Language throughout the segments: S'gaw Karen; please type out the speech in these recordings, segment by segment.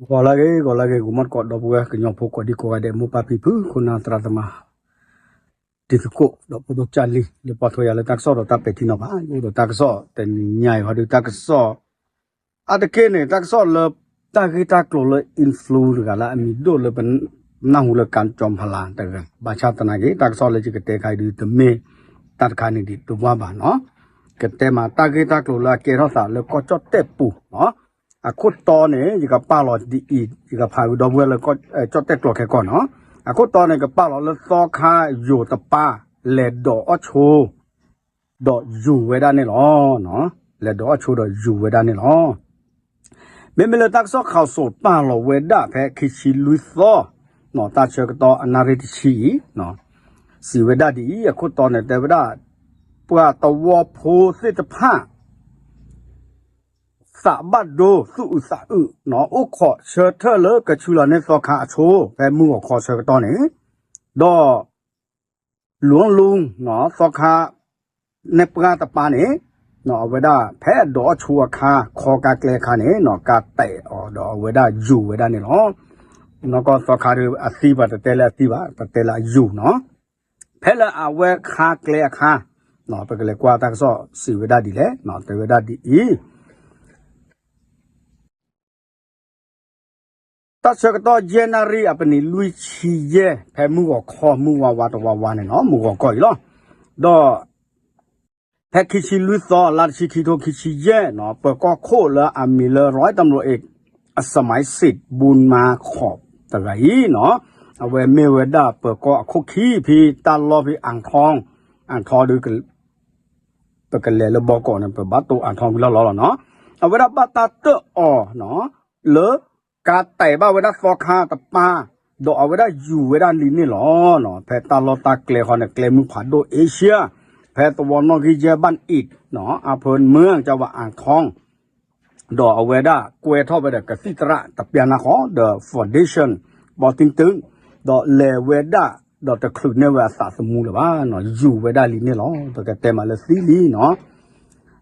ဂီၤလၢအဂ့ၤ ဂီၤလၢအဂ့ၤ ဂီၤမီၢ်တကိး ဒီပုၢ်ဝဲၢ်ကညီဖိ ကိးဒံကိးဂၤဒဲး မိၢ်ပၢ်ဖံဖု ခိၣ်နၢ်သရၣ်သမါ တံၤသကိး ဒီးဖိဒိၣ်ကၢ်လံၤ လၢပှၤထိးယၤလၢတၢ်ကစီၣ်ဒီးတၢ်ပဲာ်ထံနီၤဖး ယအိၣ်ဒီးတၢ်ကစီၣ်တနံၤညါအံၤဟီဒု တၢ်ကစီၣ် အါတက့ၢ်န့ၣ် တၢ်ကစီၣ်လၢ တၢ်ဂ့ၢ်တၢ်ကျိၤလၢ influence တဂၤလၢအမံၤဒိၣ်လၢပနၢ်ဟူလၢ ကၠီဖလး တဂၤ ဘၣ်ဆၣ်သနာ်က့ တၢ်ကစီၣ်လၢယကတဲခါအံၤဒု တမ့ၢ်တၢ်တခါန့ၣ်ဒံးတဝါဘၣ်နီၤ ကတဲမးတၢ်ဂ့ၢ်တၢ်ကျိၤလၢအကဲထီၣ်သးလၢကီၢ်ကၠီၣ်တဲၣ်ပူၤနီၤ အခိၣ်တီန့ၣ် ယကပာ်လီၤဒ်အံၤ ယကဖးဝံၤဒီပုၢ်ဝဲၢ်လၢ ကၠီၣ်တဲၣ်ကျိၤခဲကီၢ်နီၤ အခိၣ်တီန့ၣ် ကပာ်လီၤလၢသီခါယိၤတပၢ် လဲၤဒိးအီၣ်ဆိ ဒီးယူၤဝဲဒၣ်န့ၣ်လီၤ. လဲၤဒိးအီၣ်ဆိဒီးယူၤဝဲဒၣ်န့ၣ်လီၤ. မ့မ့ၢ်လၢတၢ်ကစီၣ် ခီစိၤ ပာ်လီၤဝဲဒၣ်ဖဲခံဆံလွံၢ်သီ တၢ်ဆၢကတီၢ်အနၣ်ရံၣ်တဆံအံၤ စံးဝဲဒၣ်ဒ်အံၤ အခိၣ်တီန့ၣ်တဲဝဲဒၣ် ပှၤသဝီဖိသ့ၣ်တဖၣ် သးဘၣ်ဒိသူၣ်အုးသးအုး အိၣ်ခိးဆၢထၢၣ်လၢကဆူလီၤန့ၢ်သီခါအဆိ ဖဲမုၢ်ဂီၤခီဆၢကတီၢ်န့ၣ် ဒီး လူလူ သီခါ နဲၣ်ပှၢ်တပၢ်န့ၣ် အဝဲဒၣ်ဖဲအဒိးအီၣ်ဆိအခါ ခီကါကျဲအခါန့ၣ် ကါတဲာ်အီၤဒီးအဝဲဒၣ်ယူၤဝဲဒၣ်န့ၣ်လီၤ. နီၢ်ကီၢ်သီခါဒီးအသံဘၣ် တတဲလၢအသံဘၣ် တတဲလၢအယူၤနီၤ. ဖဲလၢအဝဲခါကျဲအခါ ပကလဲၤကွၢ်တၢ်ကစီၣ်စံးဝဲဒၣ်ဒ်လဲၣ် တဲဝဲဒၣ်ဒ်အံၤ တၢ်ဆၢကတီၢ်ယဲၢ်နၣ်ရံၣ်အပနံးလွံၢ်ဆံယဲၢ် ဖဲမုၢ်ဂီၤခီ မုၢ်ဝါဝါတဝါဝါန့ၣ်နီၤ မုၢ်ဂီၤခီအံၤလီၤ. ဒီး ဖဲခံဆံလွံၢ်သီ လါတဆံခံ ထိခံဆံယဲၢ်နီၤ ပၢၤကီၢ်ခိၣ်လၢအမံၤလၢ ร้อยตำรวจเอก အစမၢၣ်စံး ဘူၣ်မၤခီး တဂၤအံၤနီၤ အဝဲမ့ၢ်ဝဲဒၣ်ပၢၤကီၢ်အခိၣ်ခံဖဲတၢ်လီၢ်ဖဲအၣ်ထီ အၣ်ထီဒီး ပကလဲၤလၢဘီကီးန့ၣ် ပဘၣ်တိၢ်အၣ်ထီကွံာ်လီၢ်လီၢ်လီၤနီၤ. အဝဲဒၣ်ဘၣ်တၢ်တၢၣ်အီၤနီၤ လၢ ကါတဲာ်ဘၣ်ဝဲဒၣ်သီခါတပၢ် ဒီးအဝဲဒၣ်ယူၤဝဲဒၣ်လံန့ၣ်လီၤ. ဖဲတၢ်လီၢ်တၢ်ကျဲဃီန့ၣ် ကျဲမုၢ်ဖးဒိၣ် Asia ဖဲသဝီနီၣ်ဂံၢ်ယဲၢ် ဘၣ်အံး အဖၢမၢ ကဝဲၢ်အၣ်ထီ ဒီးအဝဲဒၣ်ကွဲထီၣ်ဝဲဒီးကသံၣ်သရၣ်တပျၢ်နၢ်ဃီ ဒီး foundation ဘီတံၢ်တုၢ် ဒီးလဲၤဝဲဒၣ် ဒီးတချုးန့ၢ်ဝဲအသးသမူလၢၤဘၣ်နီၤ ယူၤဝဲဒၣ်လံန့ၣ်လီၤ. ပကတဲမးလၢသံလံနီၤ ဒီး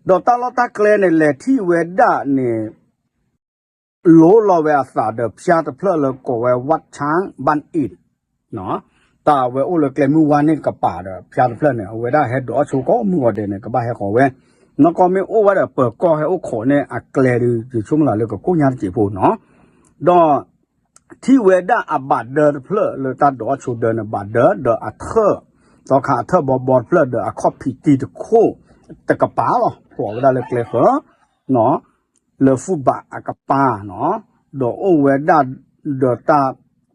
တၢ်လီၢ်တၢ်ကျဲန့ၣ် လဲၤထံၣ်ဝဲဒၣ်န့ၣ် လိလီၤဝဲအသးဒီးဖၠါတဖျၢၣ်လၢကိးဝဲ ဝၣ်ဆၣ်ဘၣ်အံး တၢ်အဝဲအိၣ်လၢကျဲမုၢ်ဝါန့ၣ်ကပၤဒီးဖၠါတဖျၢၣ်န့ၣ် အဝဲဒၣ်ဟဲဒိးအီၣ်ဆိကိးမုၢ်ဂီၤဒဲးန့ၣ် ကဘၣ်ဟဲဃီၤဝဲ နီၢ်ကီၢ်မ့ၢ်အိၣ်ဝဲဒီးပၢၤကီၢ်ဟဲအိၣ်ခိးန့ၣ်အကျဲဒီး ယဆိကမိၣ်လၢကကိၣ်ညါတစဲးဖိနီၤ ဒီး ထံၣ်ဝဲဒၣ်အဘၣ်ဒၢတဖျၢၣ်လၢတၢ်ဒိးအီၣ်ဆိဒၢန့ၣ် ဘၣ်ဒၢဒီးအထၢၣ် သီခါအထၢၣ်ဘီဘီတဖျၢၣ်ဒီးအခီၣ်ဖံးတံၢ်တခိၣ်တကပၤလီၤ ဖျိးဝဲဒၣ်လၢကျဲဃၢၤ လၢ footpath အကပၤနီၤ ဒီးအိၣ်ဝဲဒၣ်ဒီးတၢ်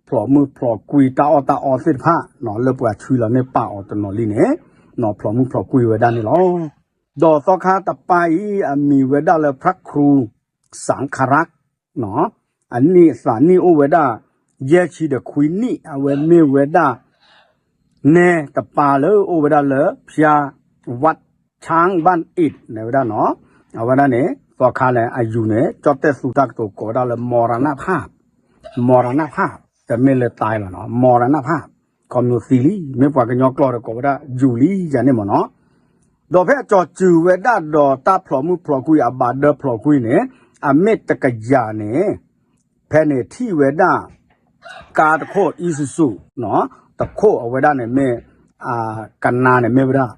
ဖျိးမုၢ်ဖျိးကွံာ်တၢ်အီၣ်တၢ်အီသ့ၣ်တဖၣ် လၢပှၤဆှံလီၤန့ၢ်ပာ်အီၤတနီၤလံန့ၣ် ဖျိးမုၢ်ဖျိးကွံာ်ဝဲဒၣ်န့ၣ်လီၤ. ဒီးသီခါတပၤအံၤ အမံၤဝဲဒၣ်လၢ พระครู สังฆรักษ์ အနံၣ်အသးနံၣ်အိၣ်ဝဲဒၣ် ယဲၢ်ဆံဒီးခွံနံၣ် အဝဲမ့ၢ်ဝဲဒၣ် နဲတပၤလၢအိၣ်ဝဲဒၣ်လၢဖၠါ ဝၣ်ဆၣ်ဘၣ်အံး န့ၣ်ဝဲဒၣ်နီၤ အဝဲဒၣ်န့ၣ် သီခါန့ၣ် အယူၤန့ၣ် ကၠီၣ်တဲၣ်သူတၢ်ကတိၤကိးဝဲဒၣ်လၢ မရဏာဖတ် မရဏာဖတ် တမ့ၢ်လၢတၢ်လီၤနီၤ မရဏာဖတ် ခီမညိသံလံ မ့ၢ်ပှၤကညီကျိာ်ဒီးကိးဝဲဒၣ်ယူၤလံယၤန့ၣ်မ့ၢ်နီၤ ဒီးဖဲအကၠီၤစုၤဝဲဒၣ်ဒီးတၢ်ဖျိးမုၢ်ဖျိးကွံာ်အဘၣ်ဒၢဖျိးကွံာ်န့ၣ် အမ့ၢ်တကယၤန့ၣ် ဖဲန့ၣ်ထံၣ်ဝဲဒၣ် ကါတခိၣ် Isuzu နီၤ တခိၣ်အဝဲဒၣ်န့ၣ်မ့ၢ် ကနါန့ၣ်မ့ၢ်ဝဲဒၣ်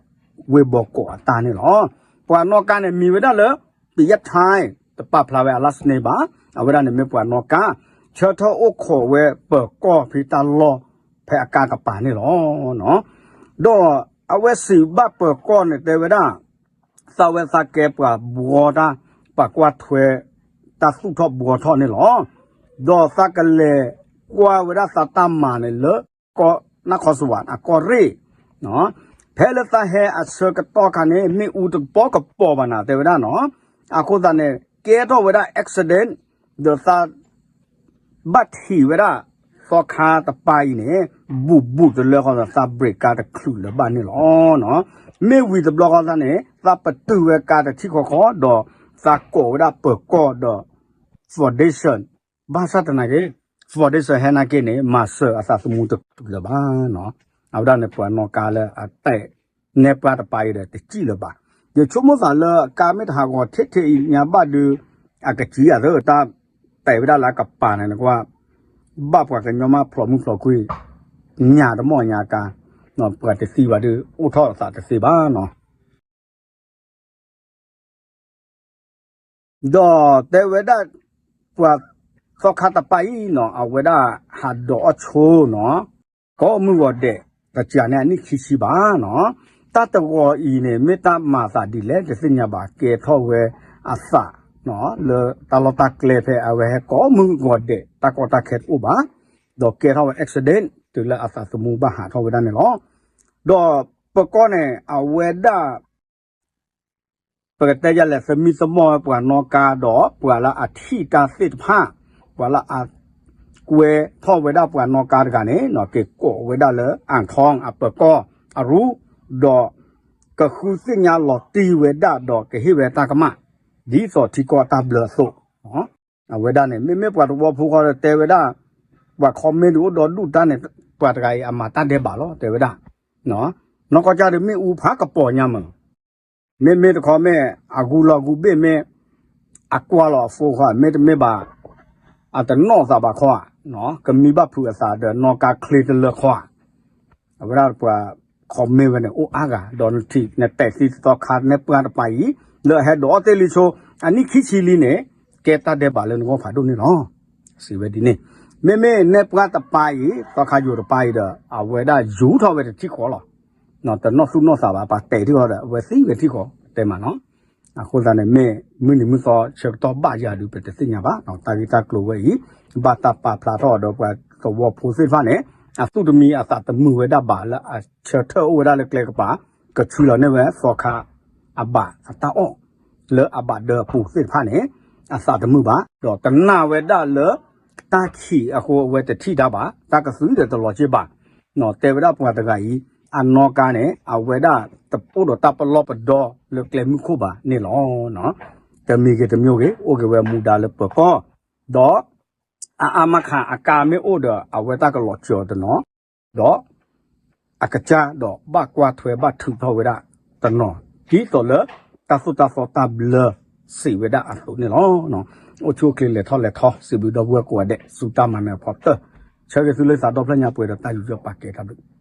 ဝ့ၢ်ဘီကီးအတၢ်န့ၣ်လီၤ. ပှၤနီၣ်ကါန့ၣ်မံၤဝဲဒၣ်လၢ ပံယဲၢ်ထၢၣ် တပာ်ဖျါဝဲအ last name ဘၣ် အဝဲဒၣ်န့ၣ်မ့ၢ်ပှၤနီၣ်ကါ ဆၢထၢၣ်အိၣ်ခိးဝဲပၢၤကီၢ်ဖဲတၢ်လီၢ်ဖဲအကါကပၤန့ၣ်လီၤ. ဒီးအဝဲစံးဘၣ်ပၢၤကီၢ်န့ၣ်တဲဝဲဒၣ် သးဝဲသးကဲပှၤဘှီတၢ် ပှၤကွၢ်ထွဲ တၢ်သူၣ်ထီၣ်ဘှီထီၣ်န့ၣ်လီၤ. ဒီးသးကလဲၤကွၢ်ဝဲဒၣ်သးတၢ်မၤန့ၣ်လၢ ကီၢ် နၢ်ခီစဝးအကီၢ်ရ့ၣ် ဖဲလၢသးဟဲအဆၢကတီၢ်ခါန့ၣ် မ့ၣ်အူတကပီၤကပီၤဘၣ်နၤတဲဝဲဒၣ်နီၤ. အဃိသတးန့ၣ် ကဲထီၣ်ဝဲဒၣ် accident ဒီးသး ဘၣ်ထံးဝဲဒၣ် သီခါတပၤအံၤန့ၣ် ဘူးဘူးတလၢဃီသး သး brake ကါတချုးလၢၤဘၣ်န့ၣ်လီၤ. မ့ၢ်ဝံၤတဘျီဃီသးန့ၣ် သးပတုာ်ဝဲကါတထံၣ်ဃီဃီ ဒီးသးကိးဝဲဒၣ်ပၢၤကီၢ်ဒီး foundation ဘၣ်ဆၣ်သနာ်က့ foundation ဟဲနာ်က့န့ၣ် မၤစၢၤအသးသမူတချုးလၢၤဘၣ်နီၤ. အဝဲဒၣ်န့ၣ်ပှၤနီၣ်ကါလၢအတဲာ်နဲပှၢ်တပၤအံၤဒီးတစံၣ်လၢၤဘၣ်. ယဆိကမိၣ်သးလၢကါမ့ၢ်တဟးဂီၤထဲထဲအံၤညါဘၣ်ဒီး အကစံၣ်အသးတၢ် တဲဝဲဒၣ်လၢအကပၤန့ၣ် နကွၢ် ဘၣ်ပှၤကညီမးဖျိးမုၢ်ဖျိးခွံ ညၣ်တမီၢ်ညါကါ, ပှၤတသံဘၣ်ဒီး အိၣ်ထီၣ်အသးတသ့ဘၣ်နီၤ. ဒီးတဲဝဲဒၣ် ပှၤသီခါတပၤအံၤနီၤ အဝဲဒၣ်ဟးဒိးအီၣ်ဆိနီၤ ကိးမုၢ်ဂီၤဒဲး တကးန့ၣ်အနံၣ်ခံဆံဘၣ်နီၤ. တၢ်တဂီၤအံၤန့ၣ် မ့ၢ်တၢ်မၤသးဒ်လဲၣ် တသ့ၣ်ညါဘၣ် ကဲထီၣ်ဝဲအသး လၢတၢ်လီၢ်တၢ်ကျဲဖဲအဝဲဟဲကိးမုၢ်ဂီၤဒဲး တၢ်ကီတၢ်ခဲတအိၣ်ဘၣ်, ဒီးကဲထီၣ်ဝဲ accident တုၤလၢအသးသမူဘၣ်ဟးထီၣ်ဝဲဒၣ်န့ၣ်လီၤ. ဒီးပၢၤကီၢ်န့ၣ် အဝဲဒၣ် ပကတဲယၤလဲၣ် သမံသမိးဝဲပှၤနီၣ်ကါဒီး ပှၤလၢအထံၣ်တၢ်သ့ၣ်တဖၣ်, ပှၤလၢအကွဲထီၣ်ဝဲဒၣ်ပှၤနီၣ်ကါတဂၤန့ၣ် က့ၤကိးဝဲဒၣ်လၢ အၣ်ထီၣ် အပၢၤကီၢ်အရူ, ဒီးကဃုသ့ၣ်ညါလီၤတံၢ်ဝဲဒၣ်ဒီးကဟ့ၣ်ဝဲတၢ်ကမၣ် ဒ်သိးထံကီၢ်အတၢ်ဘျၢအသိး အဝဲဒၣ်န့ၣ် မ့မ့ၢ်ပှၤသဝီဖိဃီဒီးတဲဝဲဒၣ်, ပှၤ comment ဒုးအိၣ်ဒီဒူၣ်တၢ်န့ၣ် ပှၤတဂၤအံၤအမၤတၢ်ဒဲးဘးလီၤ တဲဝဲဒၣ်, နီၢ်ကီၢ်ကၢ်ဒီးမ့ၣ်အူဖးကပီၤညါမး, မ့မ့ၢ်တခီမ့ၢ် အဂူလီၤဂူဘ့ၣ်မ့ၢ် အကွၢ်လီၤအ phone ခီ မ့တမ့ၢ်ဘၣ် အတနီၣ်သးဘၣ်ခီဧါ, ကမံဘၣ်ဖုးအသးဒီးနီၣ်ကါချ့တလၢခီဧါ, အဝဲဒၣ်ပှၤ comment ဝဲန့ၣ် အိၣ်အါဂၤ ဒီးနထံၣ်နတဲာ်သံသီခါနဲပှၤတပၤအံၤ လၢအဟဲဒိးအီၣ်တ့ၢ်လံဆိ အနံၣ်ခံဆံလံန့ၣ် ကဲတၢ်ဒဲးဘးလၢနဂီၢ်ဖးဒိၣ်န့ၣ်လီၤ. စံးဝဲဒ်န့ၣ်, မ့မ့ၢ်နဲပှၤတပၤအံၤ သီခါယိၤတပၤအံၤဒီး အဝဲဒၣ်ယူၤထီၣ်ဝဲတထံၣ်ဃီလီၤ. တနီၣ်သူၣ်နီၣ်သးဘၣ် ပှၤတဲာ်ထံၣ်ဃီဒီး အဝဲသံဝဲထံၣ်ဃီ တဲမးနီၤ. အဃိသတးန့ၣ် မ့ၢ်မုၢ်နံၤမုၢ်သီဆၢကတီၢ်ဘၣ်ယၤဒုး ပတသ့ၣ်ညါဘၣ်, တၢ်ဂ့ၢ်တၢ်ကျိၤဝဲအံၤ ဘၣ်တၢ်ပာ်ဖျါထီၣ်ဒီးပှၤသဝီဖိသ့ၣ်တဖၣ်န့ၣ် အသူၣ်တမံအသးတမုာ်ဝဲဒၣ်ဘၣ်လၢအဆၢထၢၣ်အိၣ်ဝဲဒၣ်လၢကျဲကပၤ ကဆှံလီၤန့ၢ်ဝဲသီခါအဘၣ်အတၢ်အီၣ် လၢအဘၣ်ဒၢးအပူၤသ့ၣ်တဖၣ်န့ၣ် အသးတမုာ်ဘၣ်, ဒီးတနာ်ဝဲဒၣ်လၢ တၢ်ခံးအဃိအဝဲတထံၣ်တၢ်ဘၣ်, တၢ်ကသုၣ်ဒီးတလီၤက့ၤဘၣ်, တဲဝဲဒၣ်ပှၤတဂၤအံၤ အနီၣ်ကါန့ၣ် အဝဲဒၣ်တအိၣ်ဒီးတၢ်ပလီၢ်ပဒီလၢကျဲမုၢ်ခိၣ်ဘၣ်န့ၣ်လီၤ. တမံၤဂ့ၤတမံၤဂ့ၤ အိၣ်က့ၤဝဲမူဒါလၢပၢၤကီၢ်, ဒီး အအါမးခါအကါမ့ၢ်အိၣ်ဒီး အဝဲတၢ်ကလီၤစၢၤအီၤတနီၤ, ဒီး အကစၢ်ဒီးဘၣ်ကွၢ်ထွဲဘၣ်ထုးထီၣ်ဝဲဒၣ်တနီၤ, ဒ်သိးလၢတၢ်သိၣ်တၢ်သီတၢ်ဘျၢစံးဝဲဒၣ်အသိးန့ၣ်လီၤ. အိၣ်ဆူၣ်အိၣ်ချ့လဲၤထီၣ်လဲၤထီ စံးဘျုးဒီပုၢ်ဝဲၢ်ကိးဂၤဒဲး ဆူတၢ်မၤနၢၤအဖီတၢၢ်, ဆၢဂ့ၤသုလၢသးဒီဖျၢၣ်ညါပှဲၤဒီးတၢ်ယူးယီၣ်ပာ်ကဲတၢ်ဘျုး